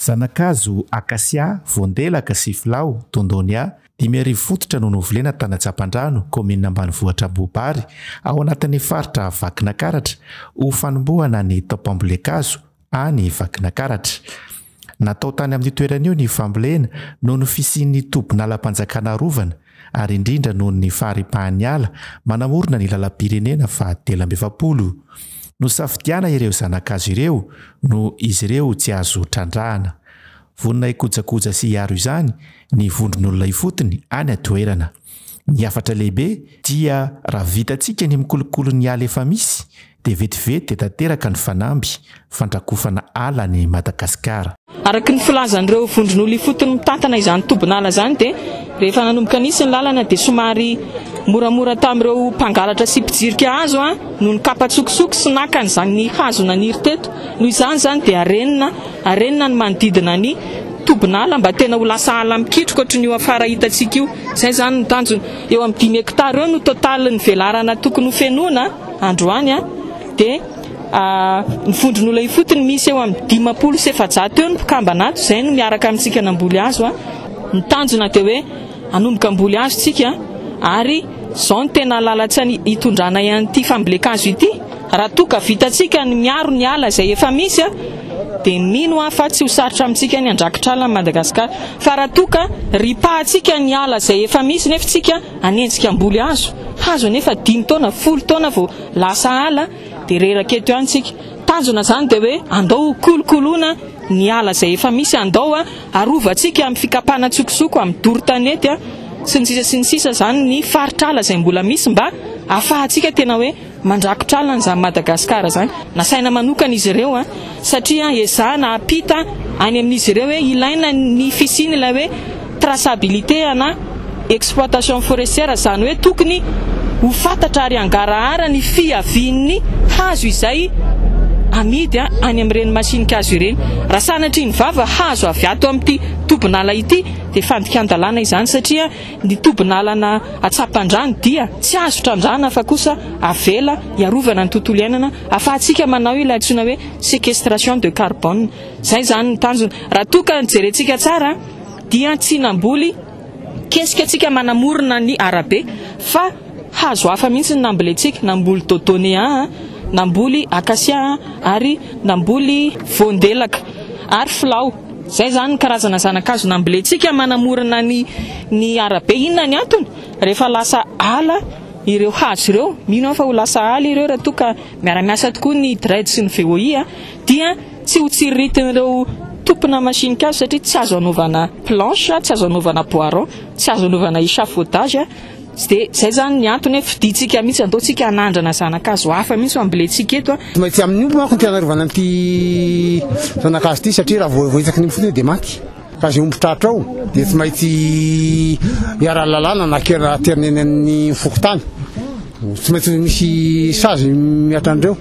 Zana-kazo Acacia, voandelaka sy filao, Tondonia, 5000 fototra no novolena tany Antsapandrano, kaominina ambanivohitra Ambohibary, ao anatin'ny faritra Vakinakaratra, ho fanombohana ny taom-pambolen-kazo any Vakinakaratra. Natao tany amin'io toerana io ny fambolena noho ny fisian'ny tobin'alam-panjakana arovana ary indrindra noho ny faharipahan'ny ala manamorona ny lalam-pirenena faha 43. Nosafidiana ireo zana-kazo ireo noho izy ireo tsy azo trandrahana. Vonona hikojakoja sy hiaro izany ny vondron'olona ifotony any an-toerana. Ny hafatra lehibe dia raha vitantsika ny mikolokolo ny ala efa misy dia vetivety dia tanteraka ny fanamby fandrakofana ala any Madagasikara. Araka ny filazan'ireo vondron'olona ifotony mitantana izany tobin'ala izany dia rehefa nanomboka nisy ny lalana dia somary moramora tamin'ireo mpangalatra sy mpijirika hazo no nikapa an-tsokosoko sy naka an'izany hazo naniry teto. Noho izany izany dia arenina arenina ny manodidina ny tobin'ala mba tena ho lasa ala mikitroka ohatran'io afara hitantsika io. Izay izany no tanjona. Eo amin'ny dimy hectares eo no totalin'ny velarana tokony ho fenoina androany dia ny vondron'olona ifotony misy eo amin'ny 450 eo ny mpikambana ato, izay no miaraka amintsika namboly hazo. Ny tanjona dia hoe hanomboka hamboly hazo tsika ary izao no tena lalan-tsaina hitondranay an'ity fambolen-kazo ity. Raha toa ka vitantsika ny miaro ny ala izay efa misy dia mino aho fa tsy ho sarotra amintsika ny handrakitra ala an'i Madagasikara. Fa raha toa ka ripahantsika ny ala izay efa misy nefa tsika hanenjika hamboly hazo, hazo anefa dimy taona, folo taona vao lasa ala dia reraka eto ihany tsika. Tanjona izany dia hoe andao ho kolokoloina ny ala izay efa misy, andao arovantsika amin'ny fikapana an-tsokosoko, amin'ny doro tanety sy ny sisa sy ny sisa izany ny faritr'ala izay mbola misy mba ahafahantsika tena hoe Mandrakotra ala an'izany Madagascar izany. Nasaina manokana izy ireo satria ezahana hampita any amin'izy ireo hoe ilaina ny fisian'ilay hoe traçabilité ana exploitation forestière, izany hoe tokony ho fantatra ary hangarahara ny fiavian'ny hazo izay amidy any amin'ireny masininkazo ireny. Raha sanatria ny vava hazo avy ato amin'ity tobin'ala ity dia fandikan-dalàna izany satria Ny tobin'alana Atsapandrano dia tsy azo trandrahana fa kosa avela hiarovana ny tontolo iainana ahafahantsika manao ilay antsoina hoe séquestration de carbone. Izay izany ny tanjona. Raha toa ka jerentsika tsara dia tsy namboly kesika tsika manamorona ny arabe fa hazo hafa mihitsy no nambolentsika, namboly dodonea, namboly acacia ary namboly voandelaka ary filao. Izay izany ny karazana zana-kazo nambolentsika manamorona ny ny arabe. Inona ny antony? Rehefa lasa ala ireo hazo ireo, mino aho fa ho lasa ala ireo raha toa ka miara-miasa tokoa ny DREDD sy ny VOI, dia tsy ho tsiriritin'ireo tompona masinin-kazo satria tsy azo anaovana planche, tsy azo anaovana bois rond, tsy azo anaovana échafaudage. Dia izay izany ny antony hoe fidintsika mihitsy, andao tsika hanandrana zana-kazo hafa mihitsy ho ambolentsika eto. Tsy maintsy amin'ny omby manko no tena arovana an'ity zana-kazo ity satria raha vao voahitsaky ny omby fotsiny dia maty. Ka izay omby tratra ao dia tsy maintsy iaraha-lalàna na aterina eny amin'ny fokontany. Tsy maintsy misy sazy mihatra an'ireo.